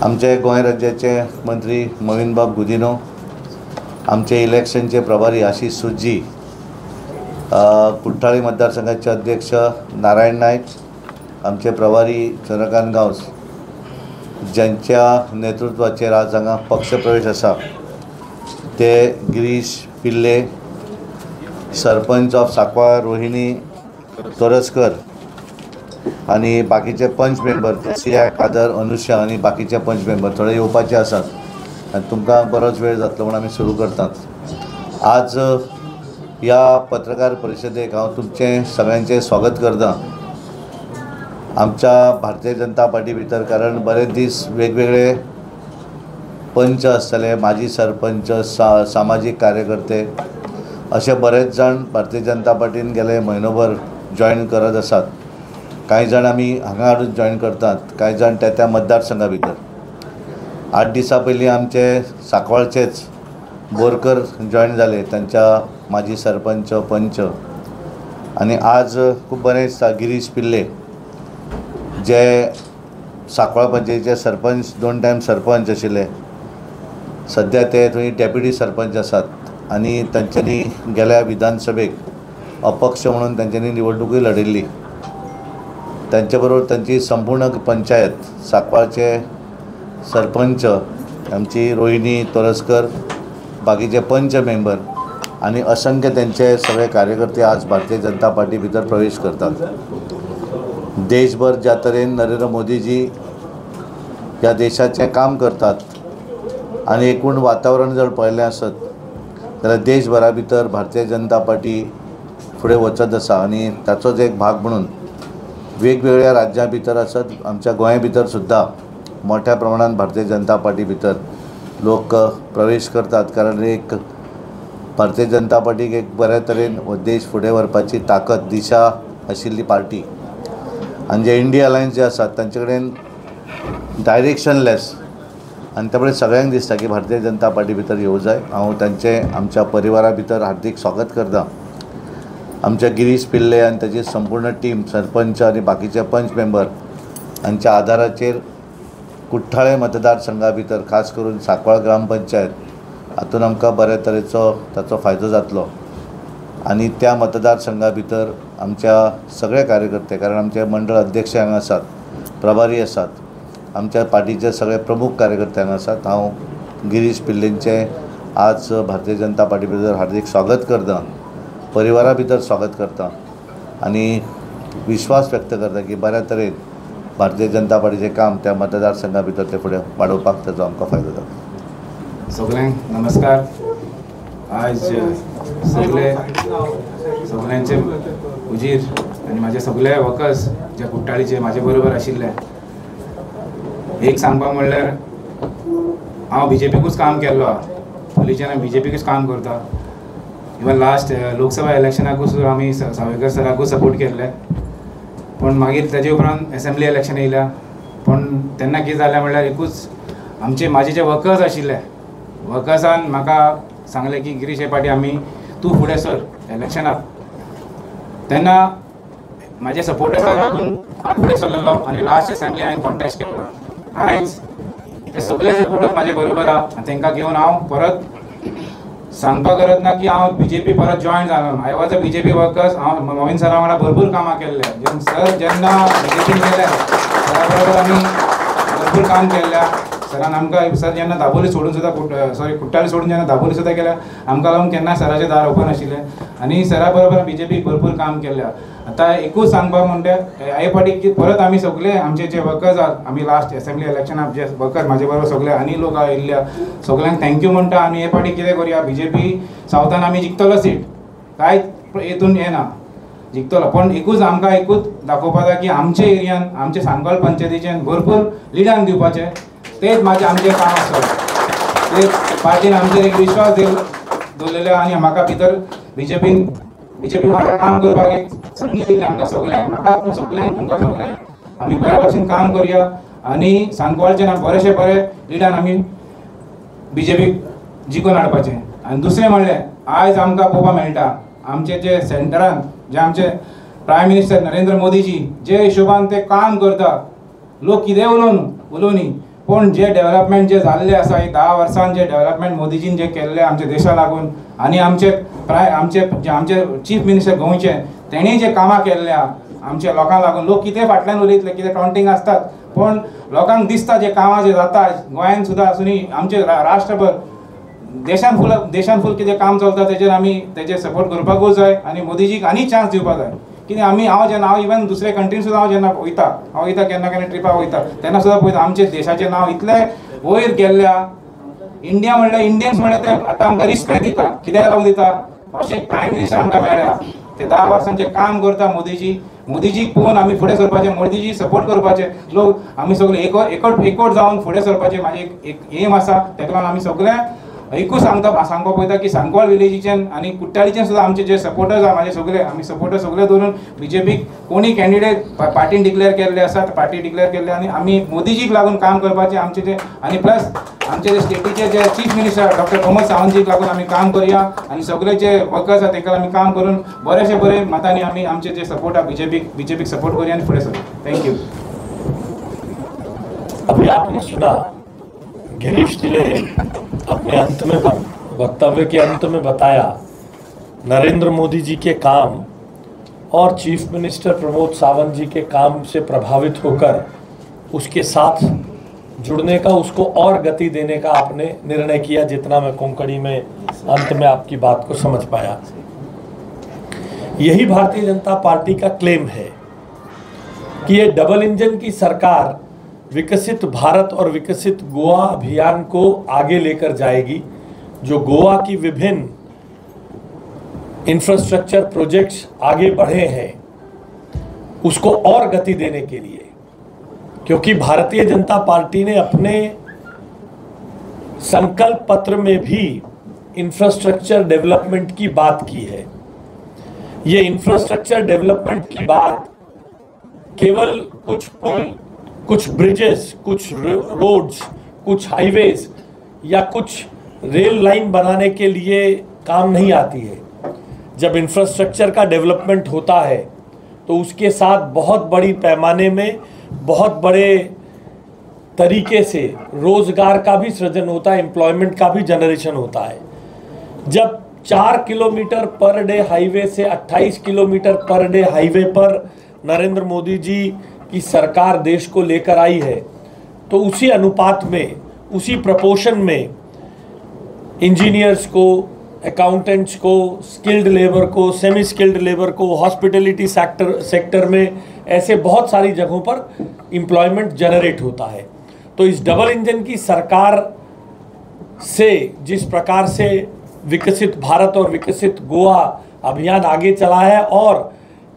आमचे गोंय राज्याचे मंत्री मोविनबाब गुदिन्हो, आमचे इलेक्शनचे प्रभारी आशिष सुजी, कुठ्ठाळी मतदारसंघाचे अध्यक्ष नारायण नाईक, आमचे प्रभारी चंद्रकांत गांवस ज्यांच्या नेतृत्वाचेर आज हांगा पक्षप्रवेश आसा ते गिरीश पिल्ले, सरपंच ऑफ सांकवाळ रोहिणी तोरसकर आनी बाकीचे panch member C I Kader, Anusha आनी बाकीचे पंच मेंबर थोडे येवपाचे आसात आनी तुमकां बरोच वेळ जातलो म्हूण आमी सुरू करतात. आज ह्या पत्रकार परिशदेक हांव तुमचें सगळ्यांचें स्वागत करता आमच्या भारतीय जनता पार्टी भितर, कारण बरेच दीस वेगवेगळे पंच आसतले, माजी सरपंच, सामाजीक कार्यकर्ते अशे बरेच जाण भारतीय जनता पार्टीन गेले म्हयनोभर जॉयन करत आसात. कांय जाण आमी हांगा हाडून जॉयन करतात, कांय जाण त्या त्या मतदारसंघा भितर. 8 दिसां पयलीं आमचे सांकवाळचेच बोरकर जॉयन जाले, तांच्या माजी सरपंच, पंच. आनी आज खूब बरें दिसता गिरीश पिल्ले जे सांकवाळ पंचायतीचे सरपंच, 2 टायम सरपंच आशिल्ले, सद्या ते थंय डेप्युटी सरपंच आसात आनी तांच्यांनी गेल्या विधानसभेक अपक्ष म्हणून तांच्यांनी निवडणुकूय लढयल्ली. तांचे बरोबर तांची संपूर्ण पंचायत, सांकवाळचे सरपंच आमची रोहिणी तोरसकर, बाकीचे पंच मेंबर आनी असंख्य त्यांचे सगळे कार्यकर्ते आज भारतीय जनता पार्टी भितर प्रवेश करतात. देशभर ज्या तरेन नरेंद्र मोदीजी ह्या देशाचें काम करतात आनी एकूण वातावरण जर पळयलें आसत जाल्यार देशभरा भितर भारतीय जनता पार्टी फुडें वचत आसा आनी ताचोच एक भाग म्हणून वेगवेगळ्या राज्यां भितर आसत आमच्या गोंया भितर सुद्दां मोठ्या प्रमाणान भारतीय जनता पार्टी भितर लोक प्रवेश करतात. कारण एक भारतीय जनता पार्टीक एक बऱ्या तरेन हो देश फुडें व्हरपाची ताकद, दिशा आशिल्ली पार्टी. आनी जे इंडिया अलायन्स जे आसात तांचे कडेन डायरेक्शनलेस आनी त्यामुळे सगळ्यांक दिसता की भारतीय जनता पार्टी भितर येवं जाय. हांव तांचें आमच्या परिवारा भितर हार्दीक स्वागत करता. आमच्या गिरीश पिल्ले आनी ताची संपूर्ण टीम, सरपंच आनी बाकीचे पंच मेंबर हांच्या आदाराचेर कुठ्ठाळे मतदारसंघा भितर खास करून सांकवाळ ग्रामपंचायत हातून आमकां बऱ्या तरेचो ताचो फायदो जातलो आनी त्या मतदारसंघा भितर आमच्या सगळे कार्यकर्ते, कारण आमचे मंडळ अध्यक्ष हांगा आसात, प्रभारी आसात, आमच्या पार्टीचे सगळे प्रमुख कार्यकर्ते हांगा आसात. हांव गिरीश पिल्लेंचें आज भारतीय जनता पार्टी भितर हार्दीक स्वागत करता, परिवारा भितर स्वागत करता आनी विश्वास व्यक्त करता की बऱ्या तरेन भारतीय जनता पार्टीचें काम त्या मतदारसंघा भितर ते फुडें वाडोवपाक ताचो आमकां फायदो जाता. सगळ्यांक नमस्कार. आज सगळे सगळ्यांचे उजीर आनी म्हाजे सगळे वर्कर्स जे कुठ्ठाळीचे म्हाजे बरोबर आशिल्ले, एक सांगपाक म्हणल्यार हांव बीजेपीकूच काम केल्लो आहा, पयलींच्यान हांव बीजेपीकूच काम करता. इवन लास्ट लोकसभा इलेक्शनाकूच सुद्दां आमी सावयकर सराकूच सपोर्ट केल्ले, पूण मागीर ताजे उपरांत एसेंब्ली इलेक्शन येयल्या. पूण तेन्ना कितें जालें म्हणल्यार एकूच आमचे म्हाजे जे वर्कर्स आशिल्ले, वर्कर्सान म्हाका सांगलें की गिरीश हे पाटी आमी तूं फुडें सर इलेक्शनाक. तेन्ना म्हाजे सपोर्टर्साक लागून हांव फुडें सरलेलो आनी लास्ट एसेंब्ली हांवें कॉन्टेस्ट केलो. आयज ते सगळे सपोर्टर्स म्हाजे बरोबर आहा आनी तांकां घेवन हांव परत सांगपाक गरज ना की हांव बीजेपी परत जॉयन जालो. I was a BJP workers. हांव मोविन सरा वांगडा भरपूर कामां केल्ले. सर जेन्ना बीजेपीन गेले सरा बरोबर आमी भरपूर काम केल्लें. सरान आमकां, सर जेन्ना दाबोली सोडून सुद्दां, सॉरी कुठ्ठाळी सोडून जेन्ना दाबोली सुद्दां गेल्या, आमकां लागून केन्ना सराचें दार ओपन आशिल्लें आनी सरा बरोबर बीजेपी भरपूर काम केल्लें. आतां एकूच सांगपाक म्हणटा हे फावटी परत आमी सगळे आमचे जे वर्कर्स आहात, आमी लास्ट एसेंब्ली इलेक्शनाक जे वर्कर्स म्हाजे बरोबर सगळे आनी लोक आयिल्ले सगळ्यांक thank you म्हणटा. आनी हे फावटी कितें करुया, बीजेपी सावथान आमी जिखतलो सीट, कांयच हेतून येना, जिखतलो. पूण एकूच आमकां एकूच दाखोवपा जाय की आमचे एरियान, आमचे सांकवाळ पंचायतीच्यान भरपूर लिडांक दिवपाचें, तेच म्हाजें आमचें काम आसतलें. ते पार्टीन आमचेर एक विश्वास दवरलेलो आनी म्हाका भितर बीजेपीन बीजेपी म्हाका काम करपाक एक संदी दिली. आमकां सगळ्यांक, म्हाका सगळ्यांक, तुमकां सगळ्यांक आमी बऱ्या भशेन काम करुया आनी सांकवाळचे बरेशे बरे लिडान आमी बीजेपीक जिखून हाडपाचें. आनी दुसरें म्हणल्यार आयज आमकां पळोवपाक मेळटा आमचे जे सेंटरान जे आमचे प्रायम मिनिस्टर नरेंद्र मोदीजी जे हिशोबान ते काम करता, लोक कितें उलोवनी पूण जे डेव्हलपमेंट जे जाल्लें आसा ही 10 वर्सां जे डेव्हलपमेंट मोदीजीन जे केल्लें आमच्या देशा लागून आनी आमचे प्राय आमचे जे आमचे चीफ मिनिस्टर गोंयचे तेणी जे कामां केल्ले आहा आमच्या लोकांक लागून. लोक कितें फाटल्यान उलयतले, कितें कावंटींग आसतात, पूण लोकांक दिसता जे कामां जे जाता गोंयान सुद्दां आसूनी आमचे राष्ट्रभर देशान फूल देशान फूल कितें काम चलता तेजेर आमी तेजेर सपोर्ट करपाकूच जाय आनी मोदीजीक आनी चान्स दिवपाक जाय. कितें आमी हांव जेन्ना हांव इवन दुसरे कंट्रीन सुद्दां हांव जेन्ना वयता, हांव वयता केन्ना केन्ना ट्रिपाक वयता तेन्ना सुद्दां पळयता आमचे देशाचें नांव इतलें वयर गेल्लें. इंडिया म्हणल्यार इंडियन्स म्हणल्यार ते आतां आमकां रिस्पेक्ट दिता. कित्याक लागून दिता? अशें प्रायम मिनिस्टर आमकां मेळ्ळा. ते 10 वर्सांचें काम करता मोदीजी. मोदीजीक पळोवन आमी फुडें सरपाचें, मोदीजी सपोर्ट करपाचें. लोक आमी सगळे एकवट जावन फुडें सरपाचें म्हाजें एक एम आसा. तेका लागून आमी सगळे एकूच सांगता सांगपाक पळयता की सांकवाळ विलेजीच्यान आनी कुट्टाळीच्यान सुद्दां आमचे जे सपोर्टर्स आहा म्हाजे सगळे आमी सपोर्टर्स सगळे धरून बीजेपीक कोणी कॅन्डिडेट पार्टीन डिक्लेअर केल्ले आसात, पार्टी डिक्लेअर केल्ले आनी आमी मोदीजीक लागून काम करपाचें आमचे जे आनी प्लस आमचे जे स्टेटीचे जे चीफ मिनिस्टर डॉक्टर प्रमोद सावंतजीक लागून आमी काम करुया आनी सगळे जे वर्कर्स आहा तेका आमी काम करून बरेशे बरे मतांनी आमी आमचे जे सपोर्ट आहा बीजेपीक सपोर्ट करुया आनी फुडें सरया. Thank you. अभी आपने सुना गिरीश जी ने अपने अंत में वक्तव्य के अंत में बताया नरेंद्र मोदी जी के काम और चीफ मिनिस्टर प्रमोद सावंत जी के काम से प्रभावित होकर उसके साथ जुड़ने का, उसको और गति देने का आपने निर्णय किया, जितना मैं कोंकणी में अंत में आपकी बात को समझ पाया। यही भारतीय जनता पार्टी का क्लेम है कि ये डबल इंजन की सरकार विकसित भारत और विकसित गोवा अभियान को आगे लेकर जाएगी। जो गोवा की विभिन्न इंफ्रास्ट्रक्चर प्रोजेक्ट्स आगे बढ़े हैं उसको और गति देने के लिए, क्योंकि भारतीय जनता पार्टी ने अपने संकल्प पत्र में भी इंफ्रास्ट्रक्चर डेवलपमेंट की बात की है। ये इंफ्रास्ट्रक्चर डेवलपमेंट की बात केवल कुछ पुल, कुछ ब्रिजेस, कुछ रोड्स, कुछ हाईवेज या कुछ रेल लाइन बनाने के लिए काम नहीं आती है। जब इंफ्रास्ट्रक्चर का डेवलपमेंट होता है तो उसके साथ बहुत बड़ी पैमाने में बहुत बड़े तरीके से रोज़गार का भी सृजन होता है, एम्प्लॉयमेंट का भी जनरेशन होता है। जब 4 किलोमीटर पर डे हाईवे से 28 किलोमीटर पर डे हाईवे पर नरेंद्र मोदी जी की सरकार देश को लेकर आई है, तो उसी अनुपात में, उसी प्रपोर्शन में इंजीनियर्स को, अकाउंटेंट्स को, स्किल्ड लेबर को, सेमी स्किल्ड लेबर को, हॉस्पिटलिटी सेक्टर में ऐसे बहुत सारी जगहों पर एम्प्लॉयमेंट जनरेट होता है। तो इस डबल इंजन की सरकार से जिस प्रकार से विकसित भारत और विकसित गोवा अभियान आगे चला है और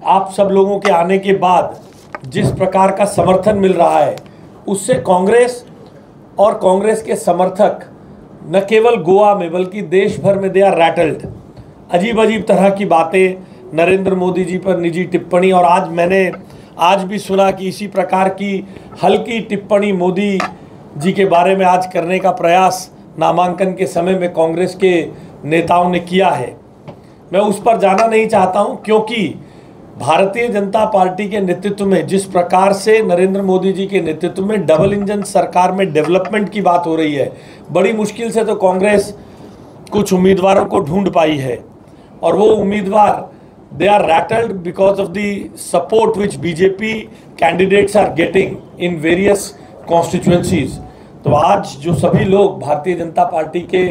आप सब लोगों के आने के बाद जिस प्रकार का समर्थन मिल रहा है, उससे कांग्रेस और कांग्रेस के समर्थक न केवल गोवा में बल्कि देश भर में they are rattled. अजीब अजीब तरह की बातें, नरेंद्र मोदी जी पर निजी टिप्पणी, और आज मैंने आज भी सुना कि इसी प्रकार की हल्की टिप्पणी मोदी जी के बारे में आज करने का प्रयास नामांकन के समय में कांग्रेस के नेताओं ने किया है। मैं उस पर जाना नहीं चाहता हूं, क्योंकि भारतीय जनता पार्टी के नेतृत्व में जिस प्रकार से नरेंद्र मोदी जी के नेतृत्व में डबल इंजन सरकार में डेवलपमेंट की बात हो रही है, बड़ी मुश्किल से तो कांग्रेस कुछ उम्मीदवारों को ढूंढ पाई है और वो उम्मीदवार they are rattled because of the support which BJP candidates are getting in various constituencies. तो आज जो सभी लोग भारतीय जनता पार्टी के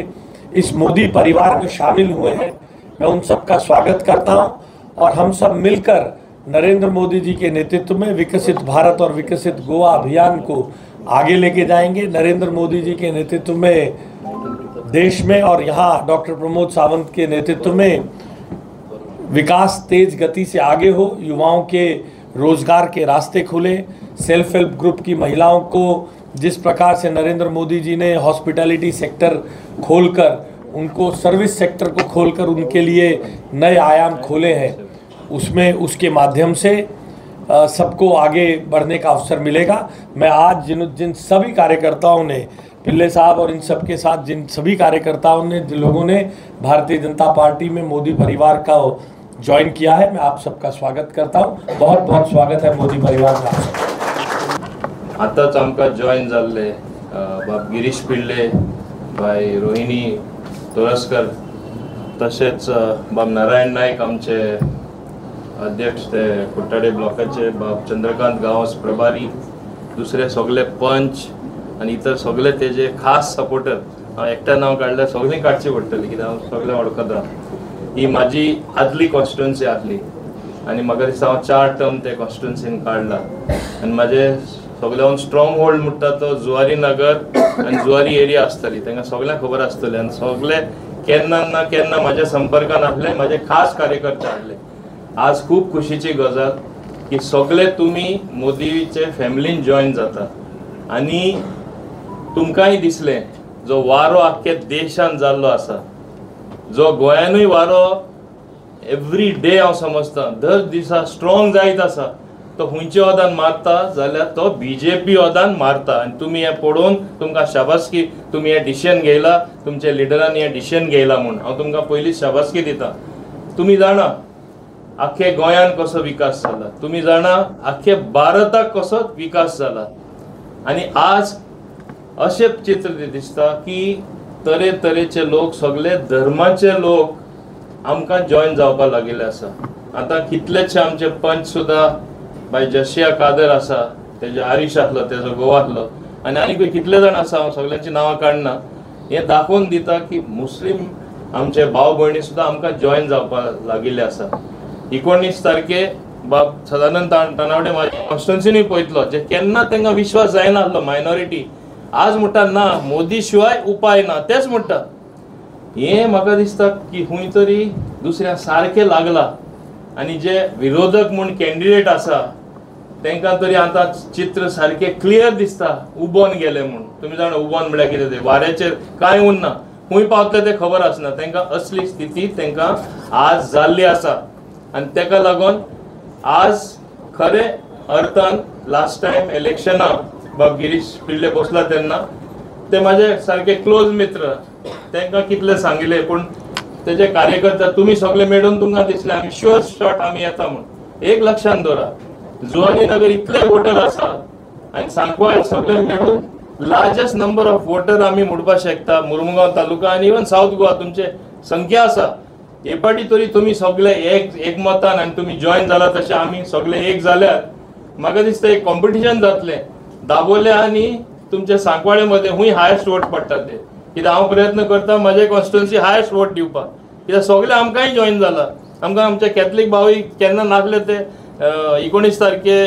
इस मोदी परिवार में शामिल हुए हैं, मैं उन सबका स्वागत करता हूँ और हम सब मिलकर नरेंद्र मोदी जी के नेतृत्व में विकसित भारत और विकसित गोवा अभियान को आगे लेके जाएंगे। नरेंद्र मोदी जी के नेतृत्व में देश में और यहाँ डॉक्टर प्रमोद सावंत के नेतृत्व में विकास तेज गति से आगे हो, युवाओं के रोज़गार के रास्ते खुले, सेल्फ हेल्प ग्रुप की महिलाओं को जिस प्रकार से नरेंद्र मोदी जी ने हॉस्पिटैलिटी सेक्टर खोलकर उनको, सर्विस सेक्टर को खोलकर उनके लिए नए आयाम खोले हैं, उसमें उसके माध्यम से सबको आगे बढ़ने का अवसर मिलेगा। मैं आज जिन जिन सभी कार्यकर्ताओं ने, पिल्ले साहब और इन सब के साथ जिन सभी कार्यकर्ताओं ने, जिन लोगों ने भारतीय जनता पार्टी में मोदी परिवार का ज्वाइन किया है, मैं आप सबका स्वागत करता हूँ। बहुत बहुत स्वागत है मोदी परिवार का। आतांच आमकां जॉयन जाल्ले बाब गिरीश पिल्ले, बाय रोहिणी तोरस्कर, तशेंच बाब नारायण नायक आमचे अध्यक्ष ते कुट्टाळे ब्लॉकाचे, बाब चंद्रकांत गांवस प्रभारी, दुसरे सगळे पंच आनी इतर सगळे तेजे खास सपोर्टर. हांव एकट्या नांव काडल्यार सगळीं काडची पडटली कित्याक हांव सगळें वळखता. ही म्हाजी आदली कॉन्स्टिट्युन्सी आसली आनी म्हाका दिसता हांव 4 टर्म ते कॉन्स्टिट्युन्सीन काडला आनी म्हाजे सगळ्यान स्ट्रॉंग होल्ड म्हणटा तो जुवारी नगर आनी जुवारी एरिया आसतली, तांकां सगळ्यांक खबर आसतली आनी सगळे केन्ना ना केन्ना म्हाज्या संपर्कान आसले, म्हाजे खास कार्यकर्ते आसले. आज खूब खुशीची गजाल की सगळे तुमी मोदीचे फॅमिलीन जॉयन जाता आनी तुमकांय दिसलें जो वारो आख्खे देशान जाल्लो आसा, जो गोंयानूय वारो एवरी डे हांव समजता दर दिसा स्ट्रॉंग जायत आसा, तो खंयच्या ओदान मारता जाल्यार तो बीजेपी ओदान मारता. आनी तुमी हें पळोवन तुमकां शाबासकी, तुमी हें डिसिजन घेयला, तुमच्या लिडरांनी हें डिसिजन घेयला म्हूण हांव तुमकां पयलींच शाबासकी दिता. तुमी जाणा आख्खे गोंयान कसो विकास जाला, तुमी जाणा आख्खे भारताक कसो विकास जाला आनी आज अशें चित्र दिसता की तरेतरेचे लोक, सगळे धर्माचे लोक आमकां जॉयन जावपाक लागिल्ले आसा. आतां कितलेशे आमचे पंच सुद्दां बाय जशिया कादर आसा, तेजे आरीश आसलो, तेजो गोवा आसलो आनी आनीकूय कितले जाण आसा, हांव सगळ्यांची नांवां काडना. हें दाखोवन दिता की मुस्लीम आमचे भाव भयणी सुद्दां आमकां जॉयन जावपाक लागिल्ले आसा. 19 तारखे बाब सदानंद तानावडे म्हाज्या कॉन्स्टिट्युन्सीनूय पळयतलो, जे केन्ना तांकां विश्वास जायना आसलो मायनॉरिटी, आज म्हणटा ना मोदी शिवाय उपाय ना, तेच म्हणटा. हें म्हाका दिसता की खंय तरी दुसऱ्या सारकें लागला आनी जे विरोधक म्हूण कॅन्डिडेट आसा तांकां तरी आतां चित्र सारकें क्लियर दिसता उबोन गेले म्हूण. तुमी जाणा उबोन म्हळ्यार कितें तें, वाऱ्याचेर कांय उरना, खंय पावतले तें खबर आसना. तांकां असली स्थिती तांकां आज जाल्ली आसा आनी ताका लागून आज खरें अर्थान लास्ट टायम इलेक्शनाक बाब गिरीश पिल्ले बसला तेन्ना ते म्हाजे सारके क्लोज मित्र, तांकां कितले सांगिल्लें, पूण तेजे कार्यकर्ते तुमी सगळे मेळून तुमकां दिसले आमी शुअर शॉट आमी येता म्हूण. एक लक्षांत दवरा, जुवारी नगर इतले वोटर आसा आनी सांकवाळ सगळे मेळून लार्जस्ट नंबर ऑफ वोटर आमी म्हणपाक शकता मुर्मुगांव तालुका आनी इवन सावथ गोवा तुमचे संख्या आसा. हे पाटी तरी तुमी सगळे एक एकमतान आनी तुमी जॉयन जाला तशें आमी सगळे एक जाल्यार म्हाका दिसता एक कॉम्पिटिशन जातलें दाबोले आनी तुमच्या सांकवाळे मदें खूंय हायस्ट वोट पडटा ते. कित्याक हांव प्रयत्न करता म्हजे कॉन्स्टिट्युन्सी हायस्ट वोट दिवपाक, कित्याक सगळे आमकांय जॉयन जाला. आमकां आमचे कॅथलीक भावूय केन्ना नासले ते 19 तारखे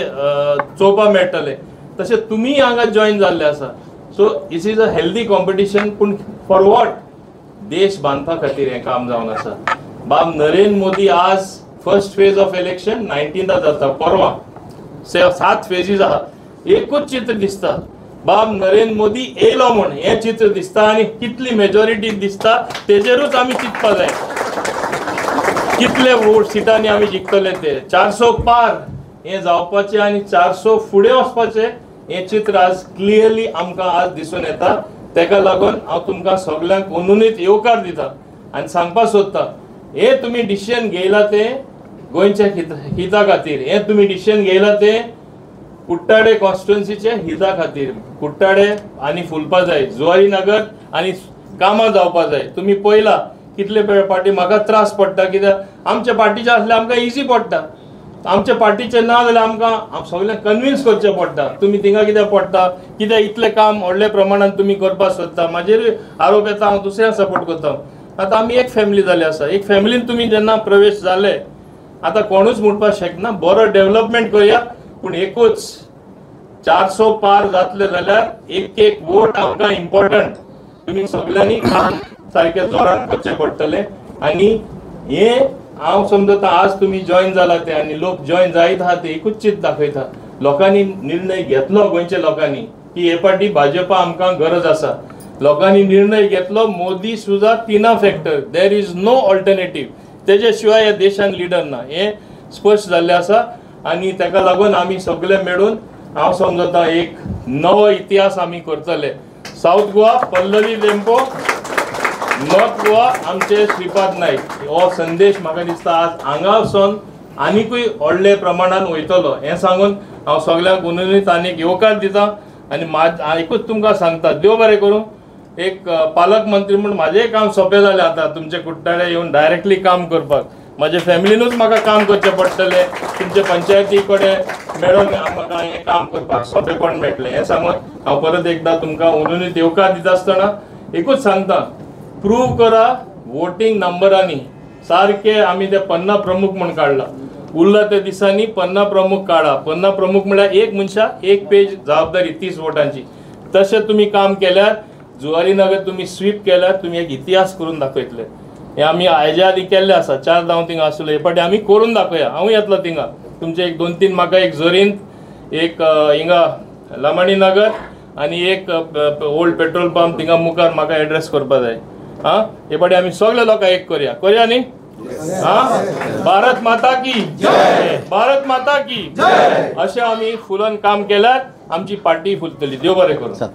चोवपाक मेळटले, तशें तुमीय हांगा जॉयन जाल्ले आसा. So this is a healthy competition, पूण फॉर what, देश बांदपा खातीर हें काम जावन आसा. बाब नरेंद्र मोदी आज फर्स्ट फेज ऑफ इलेक्शन 19 जाता, परवा 7 फेजीस आहा, एकूच चित्र दिसता बाब नरेंद्र मोदी येयलो म्हूण हें चित्र दिसता आनी कितली मेजॉरिटी दिसता तेजेरूच आमी चिंतपा जाय कितले वोट सिटांनी आमी जिखतले ते. 400 पार हें जावपाचें आनी 400 फुडें वचपाचें हें चित्र आज क्लियरली आमकां आज दिसून येता. तेका लागून हांव तुमकां सगळ्यांक अनुनीत येवकार दिता आनी सांगपाक सोदता, हे तुमी डिसिजन घेयला तें गोंयच्या हिता खातीर, हें तुमी डिसिजन घेयला तें कुट्टाळे कॉन्स्टिट्युन्सीच्या हिता खातीर. कुट्टाळे आनी फुलपा जाय, जुवारी नगर आनी कामां जावपा जाय. तुमी पळयला कितले पाटी म्हाका त्रास पडटा, कित्याक आमच्या पार्टीचे आसले आमकां इजी पडटा, आमच्या पार्टीचे ना जाल्यार आमकां सगळ्यांक कन्विन्स करचें पडटा. तुमी थिंगा कित्याक पडटा, कित्याक इतलें काम व्हडल्या प्रमाणान तुमी करपाक सोदता, म्हाजेर आरोप येता हांव दुसऱ्यांक सपोर्ट करता. आतां आमी एक फॅमिली जाली आसा, एक फॅमिलीन तुमी जेन्ना प्रवेश जाले आतां कोणूच म्हणपाक शकना बरो डेवलपमेंट करया, पूण एकूच 400 पार जातले जाल्यार एक एक वोट आमकां इम्पॉर्टंट. तुमी सगळ्यांनी काम सारकें जोरान करचें पडटलें आनी हें हांव समजता आज तुमी जॉयन जाला ते आनी लोक जॉयन जायत आहा ते एकूच चिंत दाखयता, लोकांनी निर्णय घेतलो गोंयच्या लोकांनी की हे पाटी भाजपा आमकां गरज आसा. लोकांनी निर्णय घेतलो मोदी सुद्दां तिना factor, there is no alternative, तेजे शिवाय ह्या देशान लिडर ना हें स्पश्ट जाल्लें आसा. आनी ताका लागून आमी सगळे मेळून हांव समजता एक नवो इतिहास आमी करतले. सावथ गोवा पल्लवी धेंपो, नॉर्थ गोवा आमचे श्रीपाद नायक, हो संदेश म्हाका दिसता आज हांगा वचोन आनिकूय व्हडले प्रमाणान वयतलो हें सांगून हांव सगळ्यांक उननीत आनीक येवकार दिता. आनी एकूच तुमकां सांगता, देव बरें करूं, एक पालकमंत्री म्हूण म्हाजेंय काम सोंपें जालें आतां तुमचे कुट्टाळे येवन डायरेक्टली काम करपाक. म्हाजे फॅमिलीनूच म्हाका काम करचें पडटलें, तुमचे पंचायती कडेन मेळोन म्हाका हें काम करपाक सोंपेपण मेळटलें हें सांगून हांव परत एकदां तुमकां उलोवणी येवकार दिता आसतना एकूच सांगता, प्रूव करा वोटींग नंबरांनी सारके आमी ते पन्ना प्रमुख म्हूण काडला, उरला त्या दिसांनी पन्ना प्रमुख काडा. पन्ना प्रमुख म्हळ्यार एक मनशा एक पेज जबाबदारी 30 वोटांची. तशें तुमी काम केल्यार जुवारी नगर तुमी स्वीप केल्यार तुमी एक इतिहास करून दाखयतले. हें आमी हाज्या आदी केल्लें आसा, 4 धांव थिंगा आसले, हे फावटी आमी करून दाखोवया. हांवूय येतलो थिंगा तुमचे एक 2-3 म्हाका एक जोरींत, एक हिंगा लमाणी नगर आनी एक ओल्ड पेट्रोल पंप थिंगा मुखार म्हाका एड्रेस करपा जाय. आं, हे फावटी आमी सगळे लोकांक एक करया, करया न्ही? आं, भारत माता की जय, भारत माता की जय. अशें आमी फुलोन काम केल्यार आमची पार्टी फुलतली. देव बरें करूं.